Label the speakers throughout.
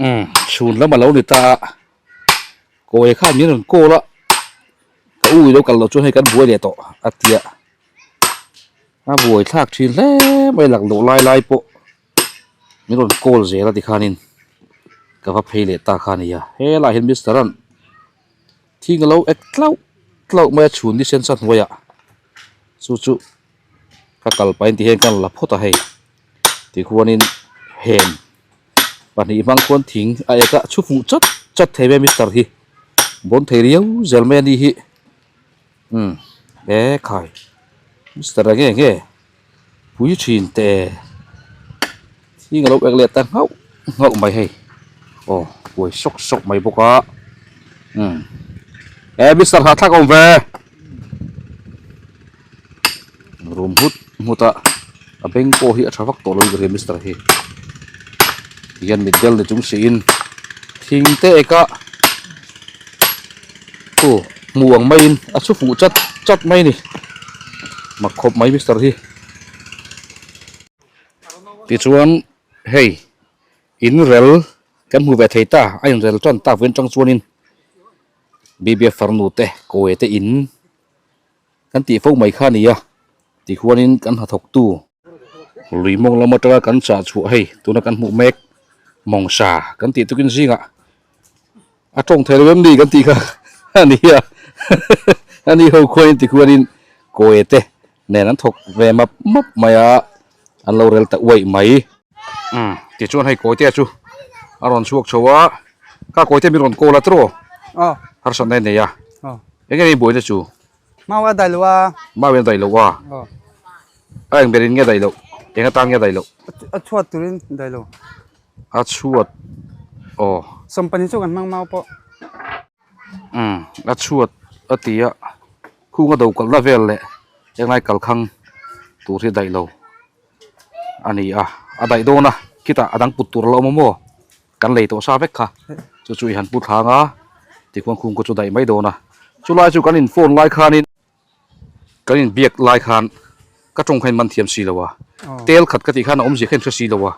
Speaker 1: Umm chhun lam a lo ni ta a kawi khan min rawn call a ka u i lo kal loh chuan hei kan buai leh tawh a tia a buai thlak thin hle mai lak loh lai lai pawh min rawn call zel a tikhanin ka va phei leh ta kha a nia helaiah hian mister an thing a lo ek tlauh tlauh mai a chhun ni sen sa hnuaiah chu chu ka kal pahin ti hian ka la phawt a hei tikhuanin hem pahnih hmang khuan thing a ek a chhu fuh chat chat thei mai mister hi bawn thei riau zel mai a ni hi umm e khai mister a nge nge pui thin teh thing a lo ek leh ta nghauh nghauh mai hei aw kuai sawk sawk mai bawk a umm e mister hahthlak a awm ve. Rum nghut nghut a a beng pawh hi a tha vak tawh lo ka hria mister hi tihian mitdel ni chung siin thing te eka aw hmu ang maiin a chhu fuh chat chat mai a ni mak khawp mai mister hi tichuan hei in rel kan hmu ve thei ta a inrel tan tak veng tang chuanin Bibia farnu te kawi te in. Kan tih fo mai kha a ni a, tihuanin kan hnathawktu lui mawng lam atanga kan chah chhuah hei tuna kan hmuh mek mawngsa kan tih tukin zingah a tawng thei lo em ni kan tih kha a ni a a ni ho khuanin tihuanin kawi te nen an thawk ve map map mai a an lo rel ta uaih mai. Umm tichuan hei kawi te chu a rawn chhuak chho a ka kawi te min rawn call a tiraw harsatna i nei a eng nge ni buaina chu.
Speaker 2: Mau a daih loh a.
Speaker 1: Mau in a daih loh a. A eng ber in nge daih loh eng atan nge daih loh.
Speaker 2: A chhuat turin daih lo.
Speaker 1: A chhuat aw.
Speaker 2: Sawmpani chu kan hmang mau pawh.
Speaker 1: Umm a chhuat a ti a khung a do kalhna vel leh englai kalkhang tur hi daih lo a ni a a daih dawn a khitah a dang put tur a la awm a maw kan lei tawh sa vek kha chu chu i han pu thlang a tikhuan khung khaw chu daih mai dawn a chulai chu kan in phone lai khanin kan in biak lai khan ka tawng kha in man thiam si lo a tel khat ka tih khan a awmzia kha in hre si lo a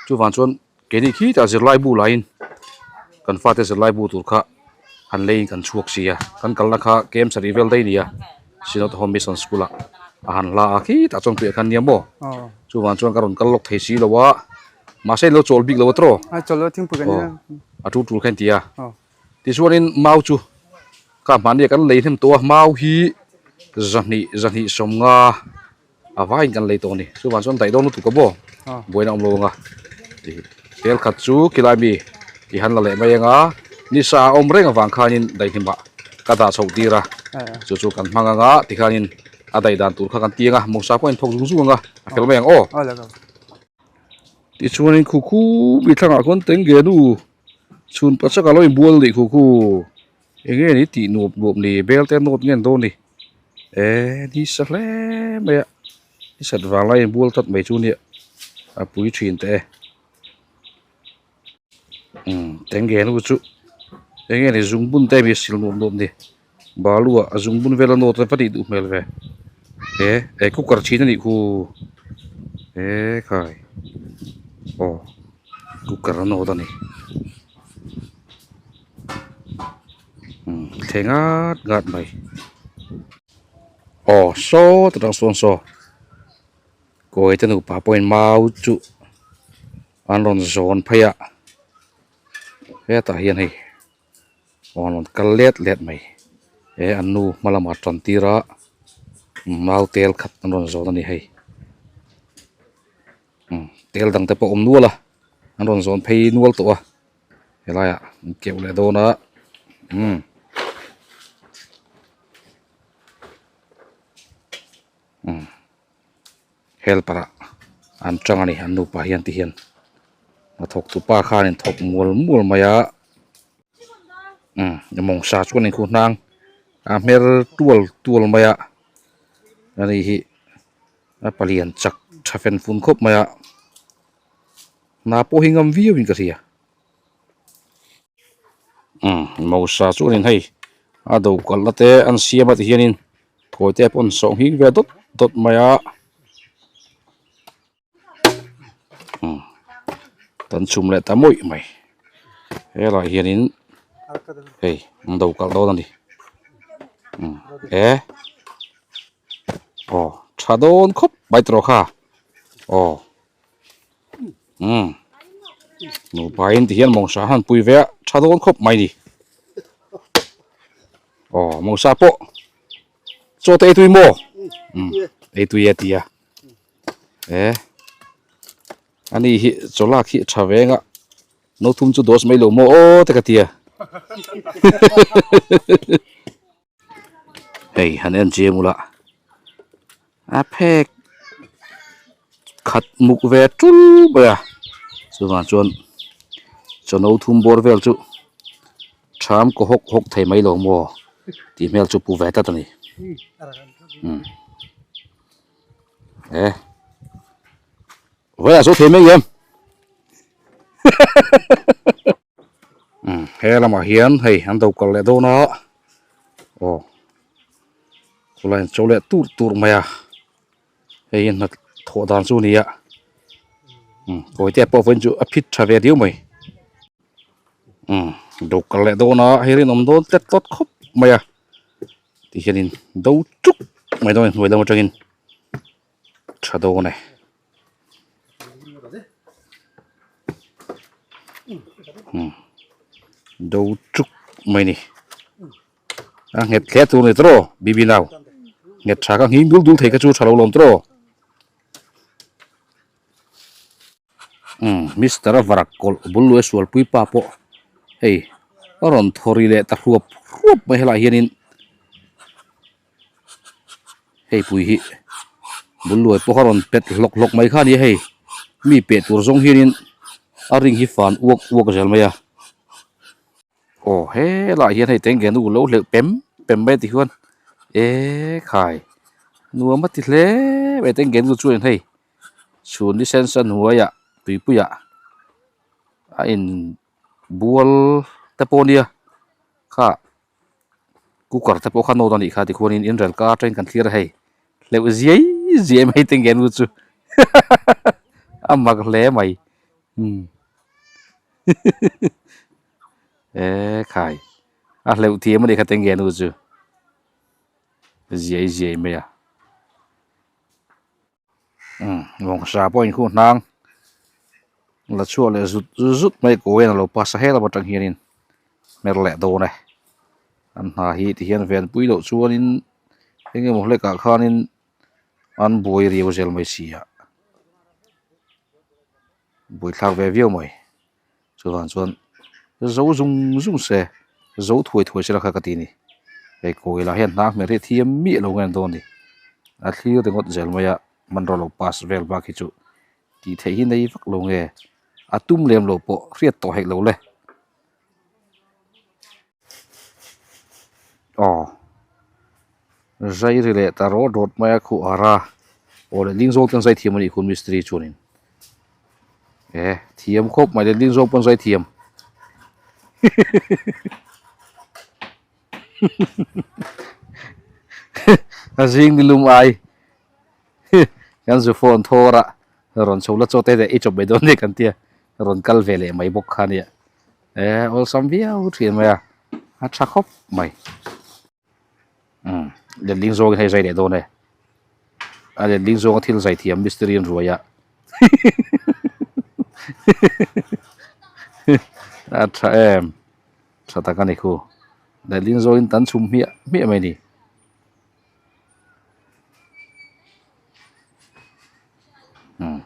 Speaker 1: chuvang chuan Keini khitah zirlai bu laiin kan fate zirlai bu tur kha han leiin kan chhuak si a, kan kalna kha kem sarih vel daih a ni a, Synod Home Mission School ah a han hla a khitah chuan puiah khan nia maw chuvang chuan ka rawn kal lawk thei si lo a, mahse in lo chawl bik lo a tawh a tul tul kha in ti a, tichuanin mau chu ka mahni ah kan lei hnem tawh a, mau hi zahnih zahnih sawmnga. A vaiin kan lei tawh a ni chuvang chuan daih dawn lutuk a maw buaina awm lo ang a tel khat chu khilai mi i han la leh mai ang a nisa a awm reng avang khanin daihlimah ka dah chhoh tir a chu chu kan hmang ang a tikhanin a daih dan tur kha kan ti ang a mawngsa pawh a inthawk zung zung ang a a fel mai ang aw. Tichuanin khu khu mi thlangah khawn tenge nu chhun pachak a lo inbual nih khu khu eng nge ni tih nuap nuap ni bel te nawt nge an dawn ni. Eee ni sa hle mai a ni sat vang laiin bual tlat mai chu nia a pui thin teh e umm tenge nu chu eng nge ni zungbun te mi sil nuam nuam ni balu ah a zungbun vel a nawt va nih duh hmel ve he e cooker chhin a nih khu he khai aw cooker a nawt a ni. Thei ngat ngat mai aw saw ta tang sawn saw kawi te nupa pawhin mau chu an rawn zawn phei a hetah hian hei aw an rawn kal let let mai he an nu hma lamah tan tir a mau tel khat an rawn zawn a ni hei tel dang te pawh a awm nual a an rawn zawn phei nual tawh a. Helaiah an keuh leh dawn a umm umm helper ah an tang a ni an nupa hian ti hian hnathawk tu pa khan in thawk mual mual mai a umm mawngsa chuan in khuh hnang a hmer tual tual mai a ani hi a palian chak tha fen fun khawp mai a. Hna pawh hi ngam viau in ka hria. Umm Mausa chuanin hei a do kalna te an siam a ti hianin thawi te pawh an sawh nghing ve dawt dawt mai a. Umm kan chhum leh ta mawih mai. Helaiah hianin hei an do kalh dawn a ni umm e aw tha dawn khawp mai tawh kha aw umm nupa in ti hian mawngsa han pui ve a tha dawn khawp mai ni aw mawngsa pawh chaw te ei tui maw umm ei tui e tia e ani hi chaw lak hi tha veng a no thum chu dawt mai lo maw aw te ka tia hei han en chiang ula a phek khat muk ve tul mai a chuvang chuan chaw no thum bawr vel chu Ṭham kaw hawk hawk thei mai lo maw tih hmel chu pu ve tlat a ni umm e vawiah zo thei mai em umm he lamah hian hei an do kal leh dawn a aw khawlai an cho leh tur tur mai a hei hi hna thawh dan chu a ni a umm kawite pawh vawiin chu a phit tha ve riau mai. Umm do kal leh dawn a hei rinawm dawn tlet tlawt khawp mai a ti hianin do chuk mai dawn a ni hnuai lam atangin tha dawn e. Umm do chuk mai a ni a nghet hle tur a ni tawh bibi nau nghet tha kha nghing dul dul thei kha chu tha lo lawm tawh. Umm mister a varak kawlh bul luai sual pui pa pawh hei a rawn thaw ri leh ta hruap hruap mai helaiah hianin hei pui hi bul luai pawh a rawn pet hlawk hlawk mai kha a ni a hei mi peh tur zawng hianin a ring hi fan uak uak zel mai a aw helaiah hian hei tengge nu lo hleuh pem pem mai a ti hian ekhai nuam a ti hle mai tengge nu chuan hei. Chhun ni sen sen hnuaiah tuipuiah a in bual te pawh nia kha cooker te pawh kha nawt a nih kha tikhuanin in rel kar atangin kan thlir a hei hleuh ziai ziai mai te nge nu chu a mak hle mai umm ekhai a hleuh thiam a nih kha te nge nu chu ziai ziai mai a. Umm vawngsa pawh a inkhuh hnang la chhuak leh zut zut mai kawi a lo pass a helam atang hianin hmer leh dawn e an hna hi tihian venpui loh chuanin eng emaw hlekah khanin an buai riau zel mai si a buaithlak ve viau mai. Chuvang chuan zo zung zung se zo thuai thuai se la kha ka ti a ni hei kawi lah hian hnang hmel hi a thiam miah lo nge an dawn a ni a thlir ringawt zel mai a hmanraw lo pass vel bak hi chu tih theih hi nei vak lo nge a tum lem lo pawh hriat tawh hek lo le aw zai ri leh ta rawt rawt mai a khuh ar a aw leh zawng te an zai thiam a nih khu mistiri chuanin e thiam khawp mai leh zawng pawh an zai thiam a zing ni lum ai kan zu phone thawr a rawn chho la chaw te leh ei chawp mai dawn nia kan tia rawn kal ve leh mai bawk kha nia e awlsam viau thin mai a a tha khawp mai umm letling zawngin hei zai leh dawn e a letling zawnga thil zai thiam mistiri an ruai a a tha em tha tak a ni khu letling zawngin tan chhum hmiah hmiah mai a ni. Umm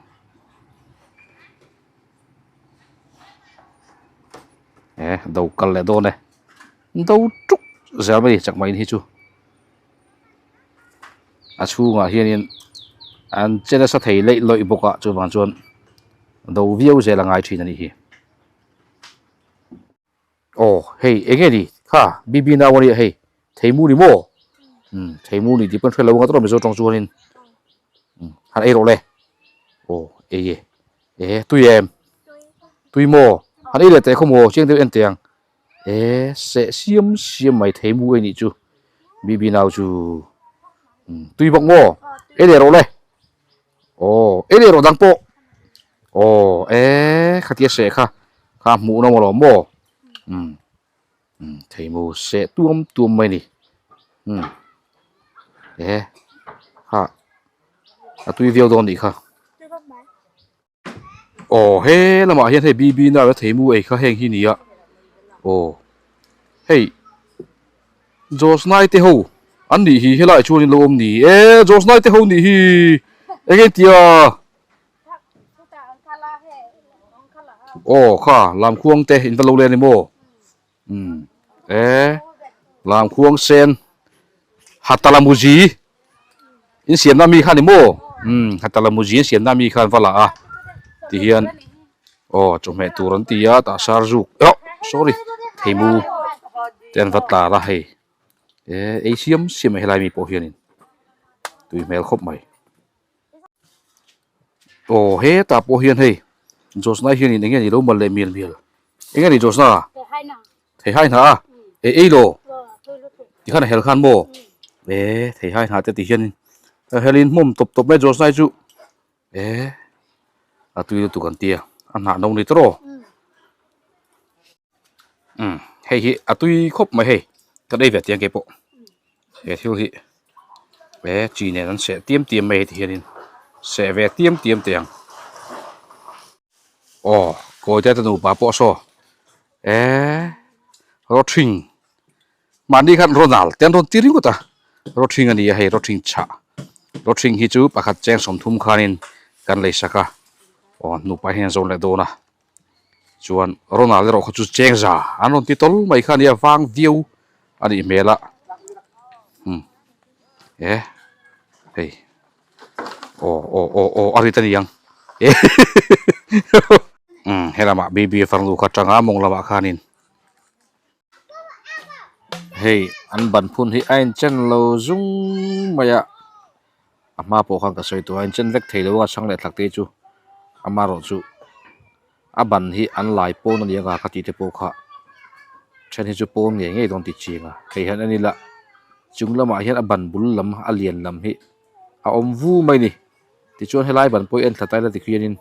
Speaker 1: e do kal leh dawn e do tuk zel mai chakma in hi chu a chhungah hianin an che nasa thei leih lawih bawk a chuvang chuan do viau zel a ngai thin a nih hi. Aw hei eng nge ni kha BB nau a nia hei theimu ni maw umm theimu ni tih pawn hre lo ang a tawrh mizo tawng chuanin umm han ei rawh le aw ei e e tui em tui maw han ei leh teh khaw maw chiang deuh en teh ang e seh siam siam mai theimu ei nih chu BB nau chu umm tui bawk maw ei leh rawh le aw ei leh rawh dang pawh aw e khatia seh kha kha hmuh nawm alawm maw. Umm umm theimu seh tuam tuam mai a ni umm e ha a tui viau dawn a nih kha aw he lamah hian hei bb nau a theimu ei kha heng hi a ni a aw hei Josnai te ho an nih hi helaiah chuan in lo awm ni e Josnai te ho nih hi eng nge tia. Aw kha lamkhuang te in va lo leh a ni maw umm e lamkhuang sen hatalamuzi in siamna mi kha a ni maw umm hatalamuzi in siamna mi khan va la a tihian aw chawhmeh tur an ti a tah sarzuk oh sorry theimu te an va tlar a hei e ei siam siam a helai mi pawh hianin tui hmel khawp mai. Aw hetah pawh hian hei Josna hianin eng nge ni lo mal leh mial mial eng nge ni Josna theihai hna a ei ei lo tikhan a hel khan maw e theihai hna te ti hianin a helin hmawm tawp tawp mai Josna hi chu e a tui lutuk an tia a hnah no ni tawrh aw umm hei hi a tui khawp mai hei ka ei ve tiang keipawh he thil hi he chi nen an seh tiam tiam mai heti hianin seh ve tiam tiam teh ang aw kawi te te nupa pawh saw eee rawthing mahni khan Ronald te an rawn ti ringawt a rawthing a ni a hei rawthing chhah rawthing hi chu pakhat cheng sawmthum khanin kan lei sak a aw nupa hian an zawn leh dawn a. Chuan Ronald erawh kha chu chengza an rawn ti tawl mai kha a nia vang viau a nih hmel a umm e hei aw aw aw aw a rit a ni ang umm helamah bb farnu kha tanga mawng lamah khanin hei an ban phun hi a inchen lo zung mai a a hma pawh khan ka sawi tawh a inchen vek thei lo a chhang leh thlak te chu amaherawh chu a ban hi an lai pawn a ni ang a ka tih te pawh kha then hi chu pawn ngei ngei dawn tih chiang a hei hian en ila chung lamah hian a ban bul lam a lian lam hi a awm vu mai a ni tichuan helai ban pawh hi en thla ta ila tikhianin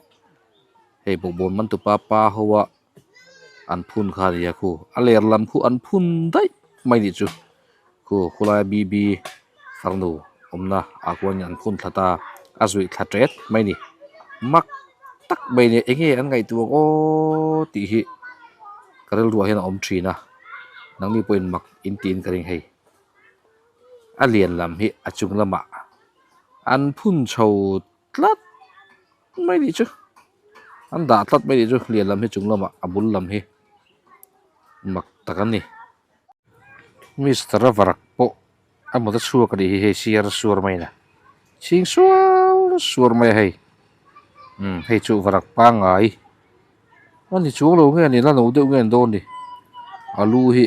Speaker 1: hei bawkbawn man tupa pa ho a. An phun kha a ni a khu a ler lam khu an phun daih mai nih chu khu khulai bb farnu awmna ah khuan an phun thla ta a zuih thla tet mai a ni mak tak mai a ni eng nge an ngaihtuah ang aw tih hi ka rilruah hian a awm thin a nangni pawhin mak in tiin ka ring hei a lian lam hi a chung lamah an phun chho tlat mai nih chu an dah tlat mai nih chu lian lam hi chung lamah a bul lam hi mak tak an ni mister a varak pawh a mut a chhuak a nih hi hei siar suar mai na chhing suar suar mai a hei umm hei chu varak pangngai a ni chuang lo nge ni la no deuh nge an dawn ni a lu hi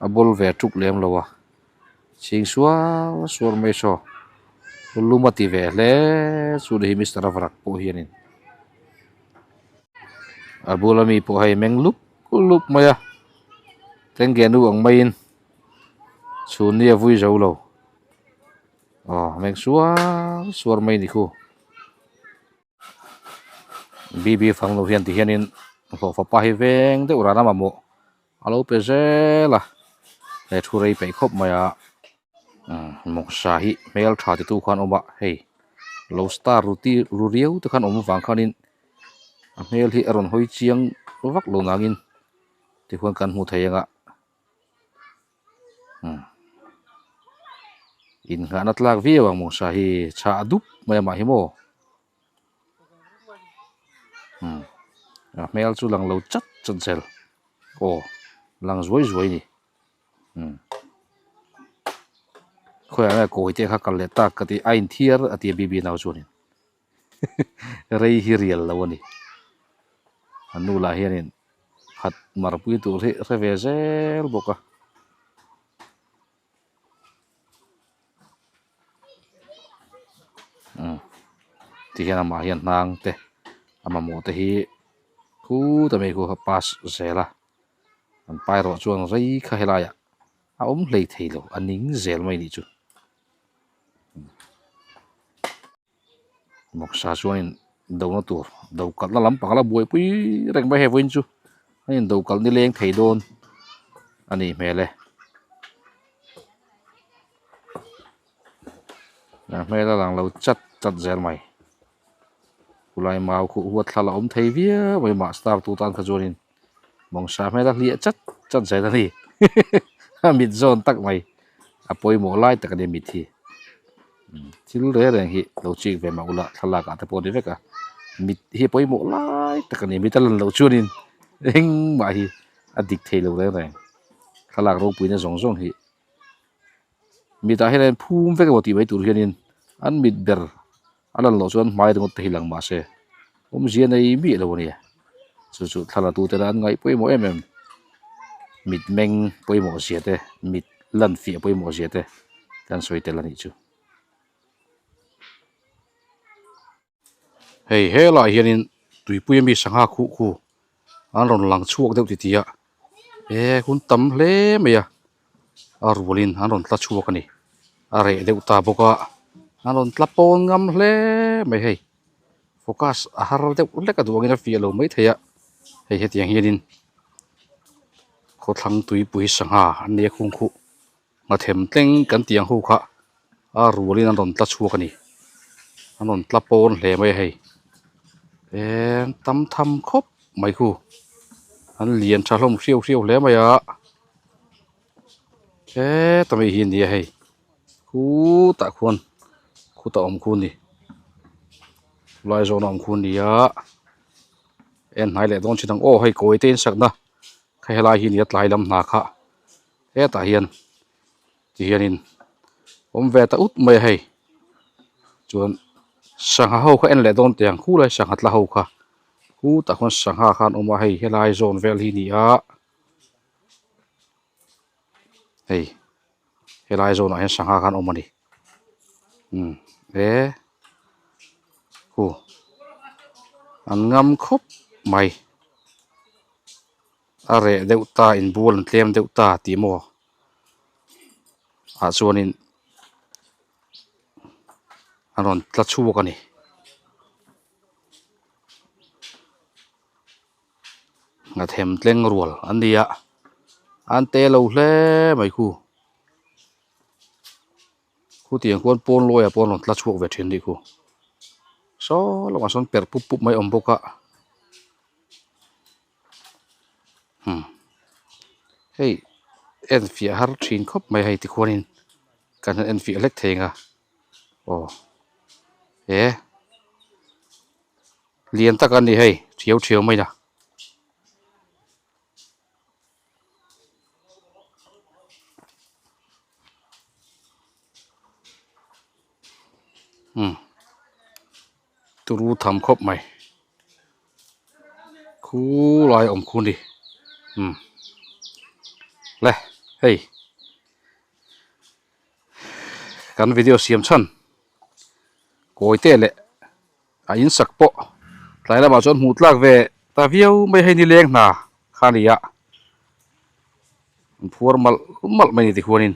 Speaker 1: a bawl ve tuk lem lo a chhing suar suar mai saw lum a ti ve hle chu ni hi mister a varak pawh hianin a bula mi pawh hei meng lup lup mai a tengge nu ang maiin chhun ni a vui zo lo aw meng suar suar mai a ni khu. Bb fang lo hian ti hianin hlawhfa pa hi veng deuh ran a mamawh a lo pe zel a he thu rei peih khawp mai a umm mawngsa hi hmel tha ti tu khan awm a hei lo star ru ti ru riau te khan awm avang khanin a hmel hi a rawn hawi chiang vak lo nangin tikhuan kan hmu thei ang a. Umm innghahna tlak viau ang mawngsa hi chhah dup mai amah hi maw umm a hmel chu lang lo chat chat zel aw lang zuai zuai a ni umm khawiah nge kawi te kha kal leh tak ka ti a inthiar a ti a bibi nau chuanin rei hi rial lo a ni a nu lah hianin. khat marpui tur hi hre ve zel bawk a. Umm ti hian amah hian hnang te a mamawh te hi khuta mai khu a pass zel a an pa erawh chuan rei kha helaiah a awm hlei thei lo a ning zel mai nih chu. Mawksa chuanin do na tur do kalhna lampang a la buaipui reng mai hei vawiin chu. An in do kalh nileng thei dawn a nih hmel e. A hmel a lang lo chat chat zel mai. Khulai mau khuh huat thla la awm thei viau mai mah star tu tan kha chuanin mawngsa hmel a hliah chat chat zel a ni a mit zawn tak mai a pawimawh lai tak a ni mit hi thil reng reng hi lo chik ve mah ula thlalak ah te pawh a ni vek a mit hi a pawimawh lai tak a ni mit a lan loh chuanin engmah hi a dik thei lo reng reng thlalak ropuina zawng zawng hi. Mitah hian phum vek emaw tih mai tur hianin an mit ber a lan loh chuan hmai ringawt te hi lang mahse awmzia nei miah lo a nia chu chu thla tu tena an ngaih pawimawh em em mit meng pawimawh zia te mit lan fiah pawimawh zia te kan sawi tel a nih chu. Hei helaiah hianin tuipui ami sangha khuh khu an rawn lang chhuak deuh titi a he hun tam hle mai a a rualin an rawn tla chhuak a ni a reh deuh ta bawk a an rawn tla pawn ngam hle mai hei focus a har deuh hlek a duh angin a fiah lo maithei a hei hetiang hianin khawthlang tuipui sangha an nia khung khuh. Nghathem tleng kan tih ang ho kha a rualin an rawn tla chhuak a ni an rawn tla pawn hle mai a hei eee tam tham khawp mai khu an lian tha hlawm hriau hriau hle mai a heta mi hi a ni a hei khutah khuan khutah awm khu a ni lai zawna awm khu a ni a en hnai leh dawn thin ang aw hei kawi te in sakna kha helai hi a ni a tlai lam hna kha. Hetah hian ti hianin awm ve ta ut mai a hei chuan sangha ho kha en leh dawn teh ang khulai sangha tla ho kha khutah khuan sangha khan awm a hei helai zawn vel hi a ni a hei helai zawnah hian sangha khan awm a ni umm he khu an ngam khawp mai. A reh deuh ta inbual an tlem deuh ta tih maw ah chuanin a rawn tla chhuak a ni. Nghathem tleng rual an ni a an te lo hle mai khu khutiang khuan pawn lawiah pawh an rawn tla chhuak ve thin a nih khu saw lamah sawn perh pup pup mai a awm bawk a. Umm hei en fiah har thin khawp mai hei tikhuanin kan han en fiah hlek thei ang a aw he lian tak a ni hei thiau thiau mai a. Umm turu tham khawp mai khulai a awm khu ni umm le hei kan video siam chhan kawi te leh a in sak pawh tlai lamah chuan hmuh tlak ve ta viau mai hei nileng hna kha a ni a an phuar malh malh mai a ni tikhuanin.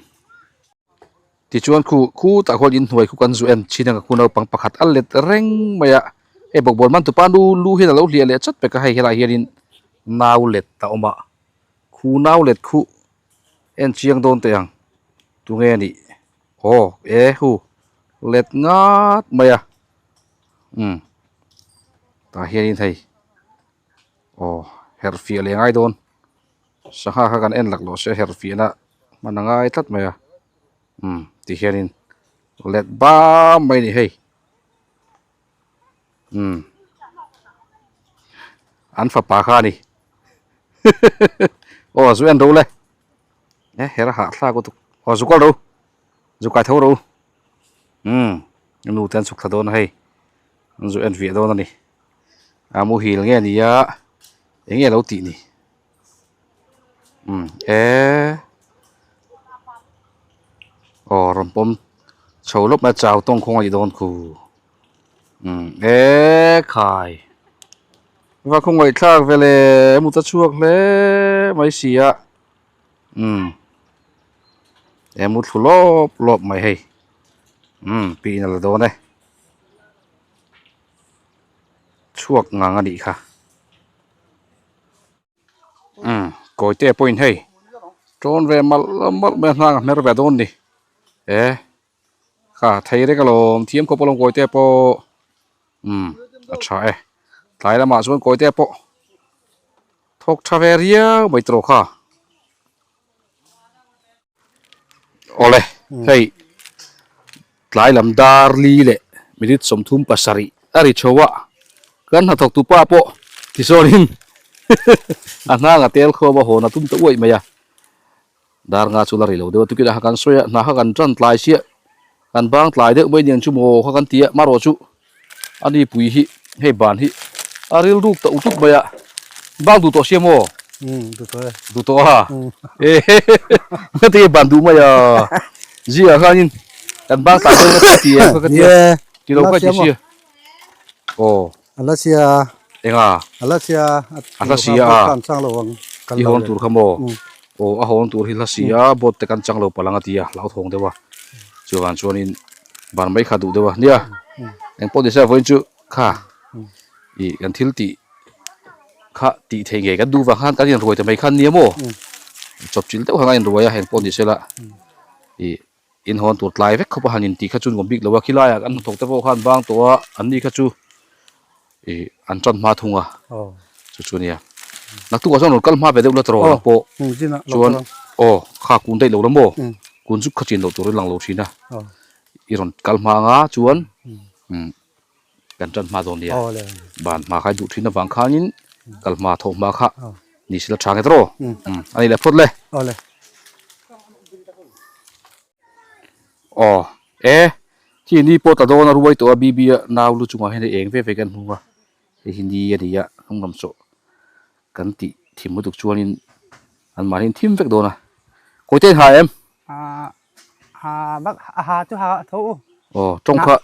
Speaker 1: Tichuan khu khutah khuan inhnuai khu kan zu en thin ang a khu naupang pakhat a let reng mai a, hei bawkbawn man tupa nu lu hian a lo hliah leh chat pek a hei helaiah hianin nau let a awm a, khu nau let khu en chiang dawn teh ang tunge a nih aw e hu let ngat mai a umm tah hianin hei aw herh fiah leh ngai dawn. Sangha kha kan en lak loh se herh fiahna hman a ngai tlat mai a umm ti hianin let bam mai a ni hei umm an fapa kha a ni aw zu en ro le e her a hahthlak lutuk aw zu kal ro zu kai tho ro umm nu te an chhuk thla dawn a hei an zu en fiah dawn a ni a muhil nge a ni a eng nge a lo tih ni. Umm eee aw rawn pawm chho lawp mai a chau tawng khawng a nih dawn khu umm eee khai va khawngaih thlak ve le mut a chhuak hle mai si a umm he mut thlu lawp lawp mai hei umm piin a la dawn e. Chhuak ngang a nih kha. Kawite pawhin hei tawn ve malh malh mai a hnang a hmer ve dawn ni e kha thei reng alawm thiam khawp alawm kawite pawh umm a tha e tlai lamah chuan kawite pawh thawk tha ve riau mai tawh kha. Awle hei tlai lam dar li leh minute 37 a ri chho a kan hnathawk tu pa pawh tisawnin a hnang a tel khawm a hawn a tum ta uaih mai a dar nga chu la ri lo deuh a tukinah kha kan sawi a hna kha kan tan tlai chiah kan bang tlai deuh mai nen chu maw kha kan ti a marawh chu a ni pui hi hei ban hi a rilruk ta utut mai a bang duh tawh sia maw
Speaker 2: duh tawh e
Speaker 1: duh tawh a e ti ban duh mai a zia khanin kan bang tlai deuh na ti a ka ti a ti lo kha ti sia aw
Speaker 2: ala sia
Speaker 1: enga
Speaker 2: ala sia
Speaker 1: ala sia
Speaker 2: a kan chang lo ang
Speaker 1: kan lo tur kha maw aw a hawn tur hi la sia boat te kan chang lo palang a ti a hlau thawng deuh a chuan chuanin Ban mai kha duh deuh a nia eng pawh nise vawiin chu kha ih kan thil tih kha tih theih ngei kan duh vang khan kan inruai ta mai khan nia maw chawp chilh deuh khan a inruai a eng pawh nise la ih in hawn tur tlai vek khawp a han intih kha chu nuam bik lo a khilaiah kan hnathawk te pawh khan bang tawh a an ni kha chu ih an tan hma thung a chu chu nia naktuk ah chuan rawn kal hma ve deuh la tawh ang pawh chuan aw kha kun daih lo la maw kun chu kha chin loh tur in lang lo thin a i rawn kal hma anga chuan umm kan tan hma dawn nia ban hma kha i duh thin avang khanin kal hma thawh hma kha ni sila tha nge tawh umm a ni leh phawt le. Aw e khi ni pawh ta dawn a ruai tawh a BB a nau lu chungah hian hei eng ve ve kan hmu a hei hi ni a ni a hnung lam chaw kan tih thim lutuk chuanin an mahni thim vek dawn a kawi te ha em aw tawng kha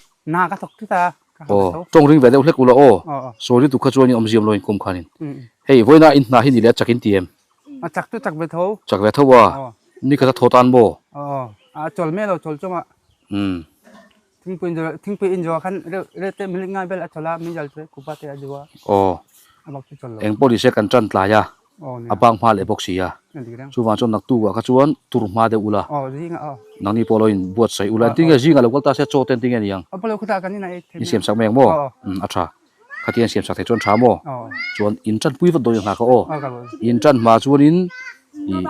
Speaker 1: aw tawng ring ve deuh hlek ula aw sawi lutuk kha chuanin awmziam lo inkhawm khanin hei vawiina in hna hi ni leh a chak in ti em.
Speaker 2: A chak chu chak ve tho.
Speaker 1: Chak ve tho a. Ni khat a thaw tan maw?
Speaker 2: Aw. A chawl mai lo chawl chunga.
Speaker 1: Umm.
Speaker 2: Thingpui in thingpui in zawh khan reuh reuh te minute ngai vel a chawl a min zal chu kupa te a zu a.
Speaker 1: Aw.
Speaker 2: A bak chu chawl lo.
Speaker 1: Eng pawh nise kan tan tlai a.
Speaker 2: Aw nia.
Speaker 1: A bang hma leh bawk si a. Chuvang chuan naktuk ah kha chuan tur hma deuh ula.
Speaker 2: Aw zing ah aw.
Speaker 1: Nangni pawh lo in buatsaih ula. Engtin nge zing ah lo kal ta se chaw te engtin nge ni ang?
Speaker 2: Aw pawh lo khutah kan inah ei thei mai.
Speaker 1: In siam sak mai ang maw?
Speaker 2: Aw.
Speaker 1: Umm a tha. Khatiang siam sak thei chuan tha maw? Chuan in tan pui vat dawn hna kha aw. In tan hma chuanin ih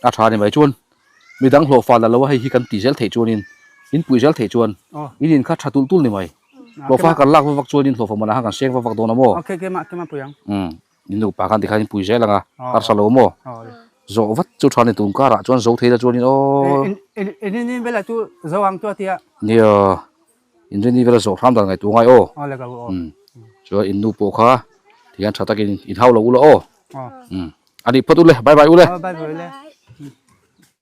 Speaker 1: a tha ni mai chuan midang hlawh fal la lo a hei hi kan ti zel theih chuanin in pui zel theih chuan in in kha tha tulh tulh ni mai. Hlawh fa kan lak vak vak chuanin hlawh fa manah khan kan seng vak vak dawn a maw? Umm in nupa khan tikhan in pui zel ang a harsa lo maw? Zawh vat chu tha ni tun karah chuan zo thei la chuanin aw. Nia. Inrini vela zawh hram dan ngaihtuah ngai aw. Umm chuan in nu pawh kha tihian tha takin in hau lo ula aw. Umm a nih phawt ule bye bye ule.